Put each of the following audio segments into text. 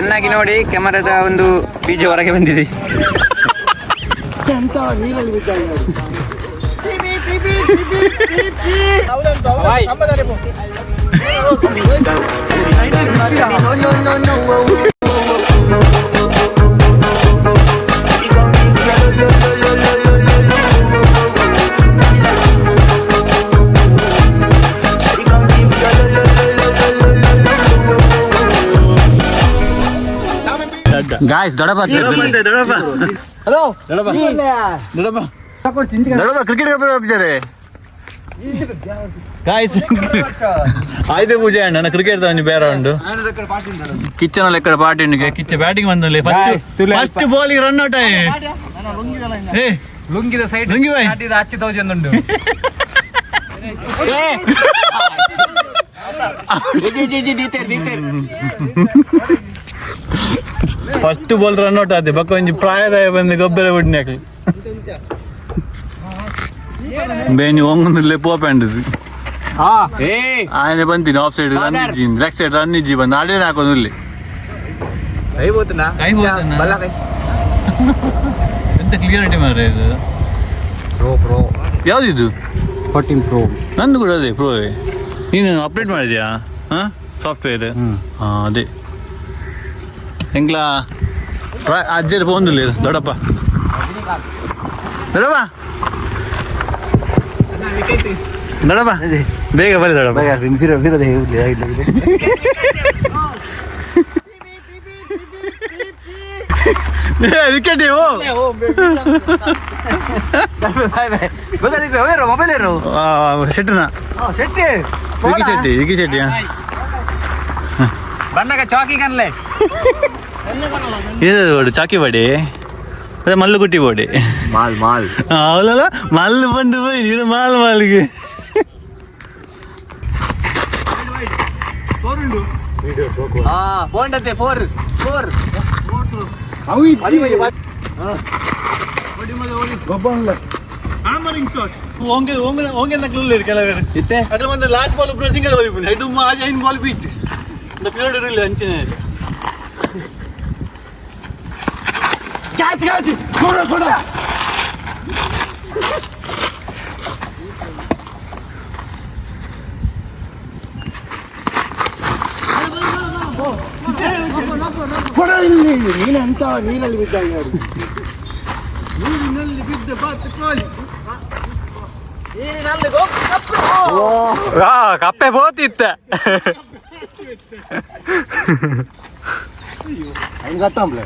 ಚೆನ್ನಾಗಿ ನೋಡಿ, ಕ್ಯಾಮರಾದ ಒಂದು ಬೀಜ ಹೊರಗೆ ಬಂದಿದೆ. ಗಾಯ್ಸ್, ದೊಡಪ್ಪ. ದೊಡಪ್ಪ ಕ್ರಿಕೆಟ್ ಕಪ್. ಗಾಯ್ಸ್, ಆಯ್ತು ಪೂಜೆ ಅಣ್ಣ ಕ್ರಿಕೆಟ್ ಒಂಜಿ ಬೇರೆ ಉಂಡು. ಕಿಚ್ಚನ ಲೆಕ್ಕದ ಪಾರ್ಟಿ ಉಂಡು. ಕಿಚ್ಚ ಬ್ಯಾಟಿಂಗ್ ಬಂದಲ್ಲಿ first first ball run out. ಏ. ಲುಂಗಿದ ಸೈಡ್. ಲುಂಗಿ ಬಾಯ್. ಅಚ್ಚಿ ತೌಸಂಡ್ ಉಂಡು. First ball run out ಆತೆ. ಬಕ್ಕ ಒಂಜಿ ಪ್ರಾಯದಾಯ ಬಂದು ಗೊಬ್ಬರ ಬಿಡ್ನಾಕ್ಲಿ ಬೇನಿ ಒಂಗೊಂದು ಪೋಪಂಡ್. ఆయన ಬಂತೀನಿ of side run ಇಜ್ಜಿ, leg side run ಇಜ್ಜಿ ಬಂದು ಆಡೇ ಹಾಕೋದು ಇಲ್ಲಿ. ಕೈ ಹೋತುನಾ? ಎಂತ ಕ್ಲಿಯರಿಟಿ ಮಾರ್ರೆ ಇದು. ಪ್ರೋ ಪ್ರೋ. ಯಾವ್ದು ಇದು? 14 ಪ್ರೋ. ನಂದು ಕೂಡ ಅದೇ ಪ್ರೋ. ನೀನು ಅಪ್ಡೇಟ್ ಮಾಡಿದ್ಯಾ? ಹಾಂ, ಸಾಫ್ಟ್ವೇರ್. ಹಾಂ, ಅದೇ ಎಂಗ್ಲಾ ಅಜ್ಜರು ಪೋಂದಿಲ್ಲ. ದೊಡ್ಡಪ್ಪ, ದೊಡ್ಡಪ್ಪ, ದೊಡ್ಡಪ್ಪ, ಬೇಗ ಬನ್ನಿ ದೊಡ್ಡಪ್ಪ. ವಿಕೆಟ್. ಮೊಬೈಲ್. ಶೆಟ್ಟನ ವಿಕಿ ಶೆಟ್ಟಿ, ವಿಕಿ ಶೆಟ್ಟಿ. ಬಣ್ಣಗ ಚಾಕಿ ಕನ್ಲೆ. ಇದು ಬೋಡು ಚಾಕಿ ಬಾಡಿ, ಅದೇ ಮಲ್ಲು ಕುಟ್ಟಿ ಬೋಡಿ. Mall mall. ಅವಲಲ್ಲ, ಮಲ್ಲು ಬಂದು ಹೋಯ್ ಇದು ಮಾಲ್ ಮಾಲ್ಗೆ. Phone four four. ಓಂಗೆ ಓಂಗೆ ಓಂಗೆ ನಕ್ಲು ಕೆಲವರು. ಇತ್ತೆ. ಅದ್ರ ಒಂದು ಲಾಸ್ಟ್ ಬಾಲ್ ಒಬ್ಬರು ಸಿಂಗಲ್ ಬಾಲ್ ಹೆಡ್ ಮಾಜ್ ಐನ್ ಬಾಲ್ ಬೀಟ್ the period ಇರಲಿಲ್ಲ ಅಂಚಿನ. ಕ್ಯಾಚ್ ಕ್ಯಾಚ್, ಕೊಡ ಕೊಡ. ಕೊಡ ಇಲ್ಲಿ, ನೀನಂತ ನೀರಲ್ಲಿ ಬಿದ್ದಾಗ. ನೀರಿನಲ್ಲಿ ಬಿದ್ದ ಬಾತುಕೋಳಿ. ಕಪ್ಪೆ ಬೋತಿತ್ತ. ಗತ್ತಂಬ್ಲೆ.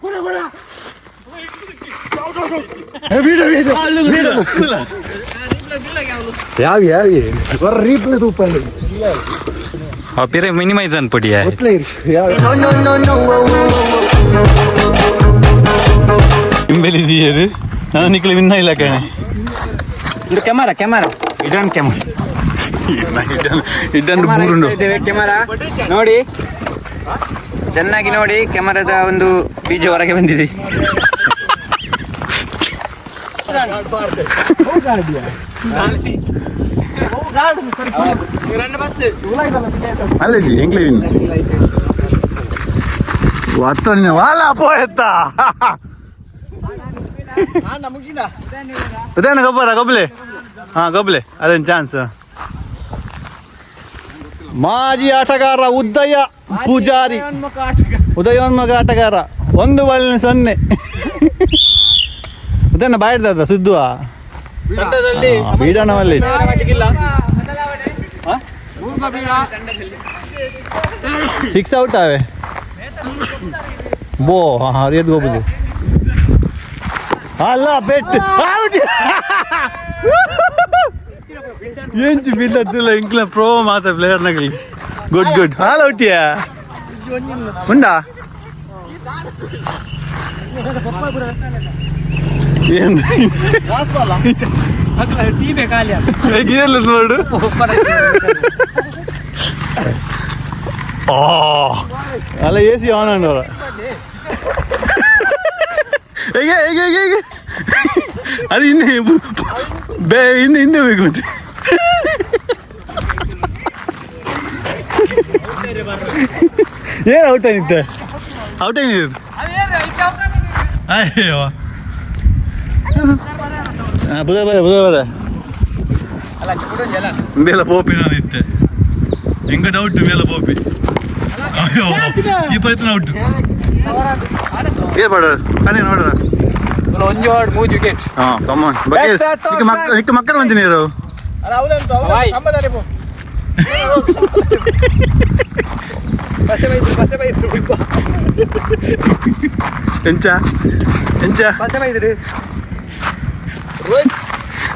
ಕೊಡ ಕೊಡ. ವೀಡು ವೀಡು ಯಾವ ಯಾವ ಹೊರ ರೀಪ್ಲೆ ತೂಪಲ್ಲಿ. ಪಿರೆ ಮಿನಿಮೈಸ್ ಅನ್ಪುಡಿಯ. ಗೊತ್ತಲೇ ಇರಿ ಯಾವ. ನಿಂಬೆಲಿದೆಯದು ನಾನು ನಿಕ್ಲೆ ವಿನ್ನ ಇಲ್ಲ ಕಣೆ. ಇದು ಕ್ಯಾಮರಾ, ಕ್ಯಾಮರಾ ಇಡನ್ ಕ್ಯಾಮರಾ. ಇದನ್ನು ಬೂರುಂಡು. ಕ್ಯಾಮರಾ ನೋಡಿ, ಚೆನ್ನಾಗಿ ನೋಡಿ, ಕ್ಯಾಮರಾದ ಒಂದು ಬೀಜ ಹೊರಗೆ ಬಂದಿದೆ. ಅಲ್ಲಜಿ ಎಂಕ್ಲೆ ವಿನ್ ವತ್ತನ್ನ ವಾಲ ಪೋಯತ್ತ. ಉದಯನ ಗೊಬ್ಬರ ಗೊಬ್ಲೆ. ಹಾ, ಗೊಬ್ಲೆ, ಅದೇನು ಚಾನ್ಸ್. ಮಾಜಿ ಆಟಗಾರ ಉದಯ ಪೂಜಾರಿ, ಉದಯೋನ್ಮುಖ ಆಟಗಾರ. ಒಂದು ಬಾಲಿನ 0. ಉದಯನ ಬಾಯ್ದ ಸುದ್ದುವ ಬೀಡಾಣವಲ್ಲಿ. ಸಿಕ್ಸ್ ಔಟ್ ಆವೆ. ಬೋ ಎದ್ದು ಹೋಗುದು ಅಲ್ಲ ಬೆಟ್ ಔಟ್. ಎಂಚು ಬಿಲ್ಲತ್ತಿಲ್ಲ ಇಂಕ್ಲ ಪ್ರೋ ಮಾತ ಪ್ಲೇಯರ್ ನಗಲಿ. ಗುಡ್ ಗುಡ್, ಹಾಲ್ ಔಟಿಯಾ ಉಂಡಾ? ಏನು ಹೇಗೆ ನೋಡು. ಆ ಅಲ್ಲ, A C on ಅಂಡವರ. ಹೇಗೆ ಹೇಗೆ ಹೇಗೆ ಹೇಗೆ ಅದು? ಹಿಂದೆ ಬೇ ಹಿಂದೆ ಹಿಂದೆ ಬೇಕು ಮತ್ತೆ. ಏನು ಔಟ್ ಏನಿತ್ತೆ? ಔಟ್ ಏನಿದೆ? ಅಯ್ಯೋ, ಬುಧ ಬರ ಬುಧ ಬರ ಮೇಲೆ ಪೋಪಿ ನಾನು ಇತ್ತೆ. ಹೆಂಗ ಡೌಟ್ ಮೇಲೆ ಪೋಪಿ. ಅಯ್ಯೋ, ಈ ಪ್ರಯತ್ನ ಔಟ್. ಏನ್ ಮಾಡ ಕಣೆ ನೋಡೋಣ. ಒಂಜಿ ವಾರ್ಡ್ ಮೂಜಿ ವಿಕೆಟ್. ಹಾ, ಕಮಾನ್. ಮಕ್ಕ ಮಕ್ಕಳ ಮಂದಿ ನೀರು. ಎಂಚ ಎಂಚ?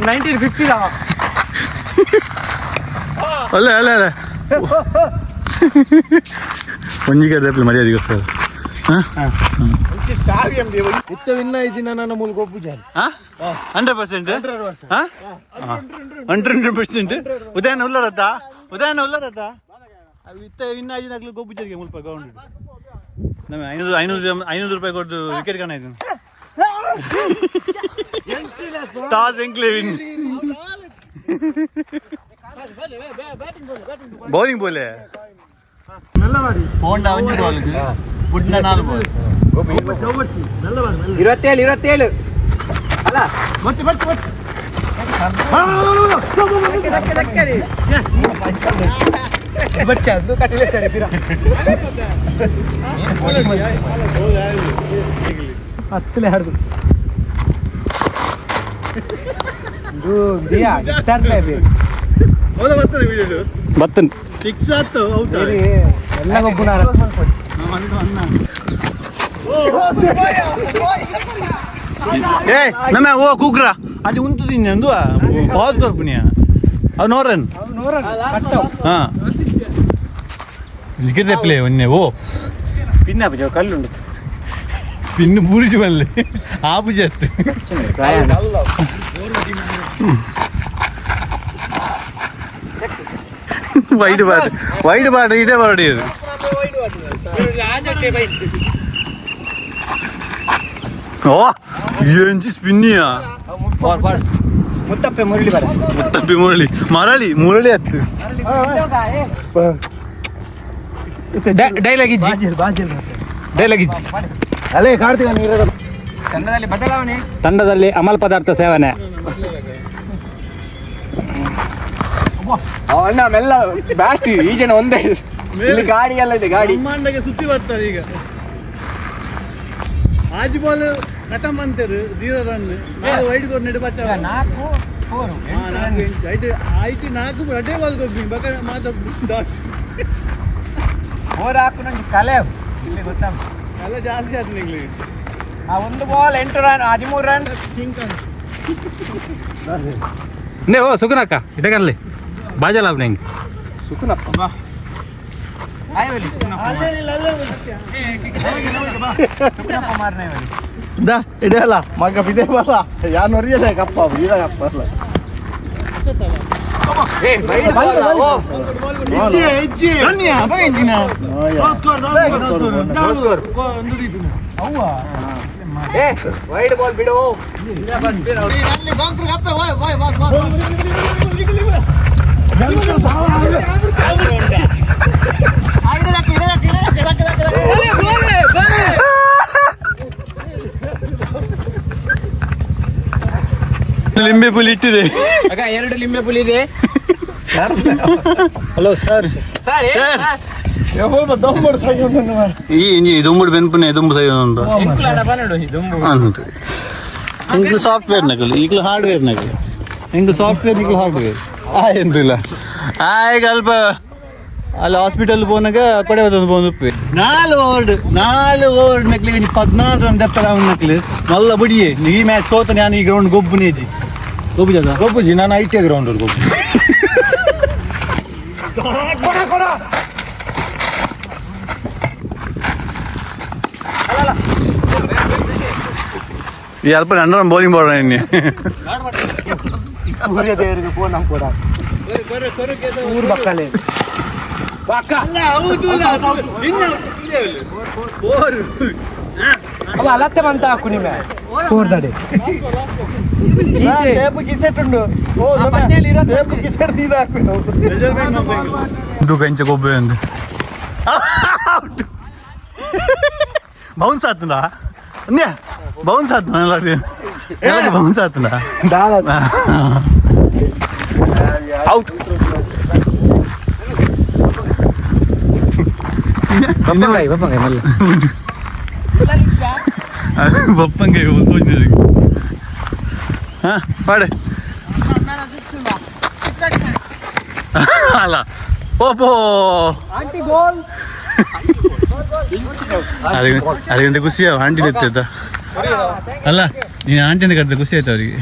1950. ಅಲ್ಲ ಅಲ್ಲ ಅಲ್ಲ, ಒಂಜಿಗೆ ಅದೇ ಮರ್ಯಾದೆಗೋಸ್ಕರ. ಇತ್ತ ವಿನ್ನ ಇಜ್ಜಿನ ನನ್ನ ಮೂಲ ಗೊಬ್ಬು ಜಾರಿ. 100%, 100%. ಉದಯನ ಉಲ್ಲರತ್ತ, ಉದಯನ ಉಲ್ಲರತ್ತ. ಇತ್ತ ವಿನ್ನ ಆಜಿನಾಗ್ಲು ಗೊಬ್ಬು ಜಾರಿಗೆ ಮುಲ್ಪ ಗ್ರೌಂಡ್. ನಮ್ಮ 500 500 500 ರೂಪಾಯಿ ಕೊಟ್ಟು ವಿಕೆಟ್ ಕಾಣ ಇದು. ಟಾಸ್ ಎಂಕ್ಲೆ ವಿನ್. ಬೌಲಿಂಗ್ ಬೋಲೆ ಹೋಂಡಾ ಒಂಜಿ ಬಾಲ್, ಬುಡ್ನ ನಾಲ್ ಬಾಲ್. 27 27 ಅಲ್ಲ. ಹತ್ತಲೇ ಹರಿದು. ಹೌದಾ, ಬರ್ತಾರೆ ವಿಡಿಯೋ. ಬತ್ತನ್. ಫಿಕ್ಸ್ ಆಯ್ತು, ಔಟ್. ಎಲ್ಲ ಗೊಬ್ಬುನಾರ. ಏ ನಮ್ಮ ಓ ಕೂಕ್ರ ಅದು ಉಂಟು ಅಂದು ಪಾಸ್ ಕೊರ್ಪುನಿಯ ಅವು ನೋರನ್. ಹಾ, ವಿಕೆಟ್ ಪ್ಲೇ ಒಂದೇ ಓ. ಪಿನ್ನ ಕಲ್ಲುಂಡು. ಸ್ಪಿನ್ ಪೂರಿಸಿ ಬಲ್ಲೆ ಆಪುಜಿ ಅತ್ತು. Wide bar, wide bar ಇಡೇ ಬಾಡಿ. ಓ, ಎಂಚಿ ಸ್ಪಿನ್ನಿಯಾ? ಬಾರ್ ಬಾರ್. ಮುತ್ತಪ್ಪೆ ಮುರಳಿ ಬರ. ಮುತ್ತಪ್ಪಿ ಮುರಳಿ, ಮರಳಿ ಮುರಳಿ ಅತ್ತು. ಡೈಲಾಗ್ ಇಜ್ಜಿ, ಡೈಲಾಗ್ ಇಜ್ಜಿ. ಅಲ್ಲೇ ಕಾರ್ತಿಕ ನೀರ. ತಂಡದಲ್ಲಿ ಬದಲಾವಣೆ. ತಂಡದಲ್ಲಿ ಅಮಲ್ ಪದಾರ್ಥ ಸೇವನೆ. ಅಣ್ಣ ಮೆಲ್ಲ ಬ್ಯಾಟ್. ಈ ಜನ ಒಂದೇ ಇಲ್ಲಿ, ಗಾಡಿ ಎಲ್ಲ ಇದೆ ಗಾಡಿ. ಬ್ರಹ್ಮಾಂಡಗೆ ಸುತ್ತಿ ಬರ್ತಾರೆ ಈಗ. ಆಜಿ ಬಾಲ್ ಖತಮ್ ಅಂತಾರೆ, 0 ರನ್. ನಾವು ವೈಡ್ ಗೋರ್ ನೆಡು ಬಚ್ಚ. ನಾಲ್ಕು ಫೋರ್. ಐದು ಆಯ್ತು, ನಾಲ್ಕು ರಡ್ಡೆ ಬಾಲ್ ಗೊಬ್ಬಿ ಬಕ ಮಾತ ಡಾಟ್. ಫೋರ್ ಹಾಕು ನಂಗೆ ಕಲೆ ಇಲ್ಲಿ ಗೊತ್ತಾ? ಎಲ್ಲ ಜಾಸ್ತಿ ಆಯ್ತು ನಿಂಗೆ. ಆ ಒಂದು ಬಾಲ್ 8 ರನ್, 13 run. ನೇ ಓ ಸುಗುನಕ್ಕ ಇದಕ್ಕಲ್ಲಿ ಬಾಜಲ್ ನಿಂಗೆ. ಸುಕುನಪ್ಪ ದಾ ಇಡಲ್ಲ ಮಗ ಬಿದೆ ಬಲ್ಲ ಯಾನ್ ಹೊರಿಯಲ್ಲ ಕಪ್ಪ ಈರ ಕಪ್ಪ ಅಲ್ಲ. ಇಜ್ಜಿ ಇಜ್ಜಿ ವೈಡ್ ಬಾಲ್ ಬಿಡು. ಲಿಂಬೆ ಪುಲಿ ಇಟ್ಟಿದೆ. ಅಗ ಎರಡು ಲಿಂಬೆ ಪುಲಿ ಇದೆ. Hello sir. Sir. ಸ್ವಲ್ಪ ದೊಂಬಡು ಸಾಗಿ ಉಂಟು. ಈ ಇಂಜಿ ದುಂಬುಡು ಬೆನ್ಪುನೆ ದುಂಬು ಸೈ ಉಂಟು ಅಂತ. ಇಂಗ್ಲು ಸಾಫ್ಟ್ವೇರ್ ನಕಲು, ಈಗಲೂ ಹಾರ್ಡ್ವೇರ್ ನಕಲು. ಇಂಗ್ಲು ಸಾಫ್ಟ್ವೇರ್, ಈಗಲೂ ಹಾರ್ಡ್ವೇರ್. ಆ ಎಂತಿಲ್ಲ ಆ ಈಗ ಅಲ್ಪ ಅಲ್ಲಿ ಹಾಸ್ಪಿಟಲ್ ಪೋನಾಗ ಕೊಡೆ ಬತ್ತೊಂದು ಪೋನ್ ಉಪ್ಪಿ. ನಾಲ್ ಓವರ್, ನಾಲ್ ಓವರ್ ನಕ್ಲಿ 14 ರನ್ ದೆಪ್ಪಲ ನಕ್ಲಿ ಮಲ್ಲ ಬುಡಿಯೇ. ಈ ಮ್ಯಾಚ್ ಸೋತ ನಾನು ಈ ಗ್ರೌಂಡ್ ಗೊಬ್ಬು ನೇಜಿ ಗೊಬ್ಬು ಜದ. ಗೊಬ್ಬುಜಿ, ನಾನು I T ground ಗೊಬ್ಬು. ಈ ಅಲ್ಪ ನನ್ನ ಬೌಲಿಂಗ್ ಬೋರ್ಡ್ ನಿನ್ನೆ. ಸೂರ್ಯ ದೇವರಿಗೆ ಫೋನ್ ಕೂಡ ಊರು ಬಕ್ಕಲೆ. ಅವ ಅಲತ್ತೆ ಬಂತ ಹಾಕು ನಿಮ್ಮ ಫೋರ್ದಡೆ. ಟೇಪ್ ಕಿಸೆಟ್ ಉಂಡು. ಓ ಟೇಪ್ ಕಿಸೆಟ್ ತೀದ ಹಾಕ್ಬಿಟ್ಟು. ಇದು ಕಂಚ ಗೊಬ್ಬೆ ಅಂದು. ಔಟ್. ಬೌನ್ಸ್ ಆತಂದ? ಅಂದ್ಯಾ, ಬೌನ್ಸ್ ಆತಂದ? ಬೌನ್ಸ್ ಆತಂದ? ಔಟ್. ಬಪ್ಪಂಗಾಯಿ, ಬಪ್ಪಂಗಾಯಿ ಮಲ್ಲ. ಬಪ್ಪಂಗೆ. ಹಾ, ಪಾಡೆ ಅಲ್ಲ, ಓಪೋ. Aunty goal. ಅರೆ, ಖುಷಿ ಆಂಟಿ ಎತ್ತ ಅಲ್ಲ, ನೀನು ಆಂಟಿನ ಕರೆದ ಖುಷಿ ಆಯ್ತು ಅವರಿಗೆ.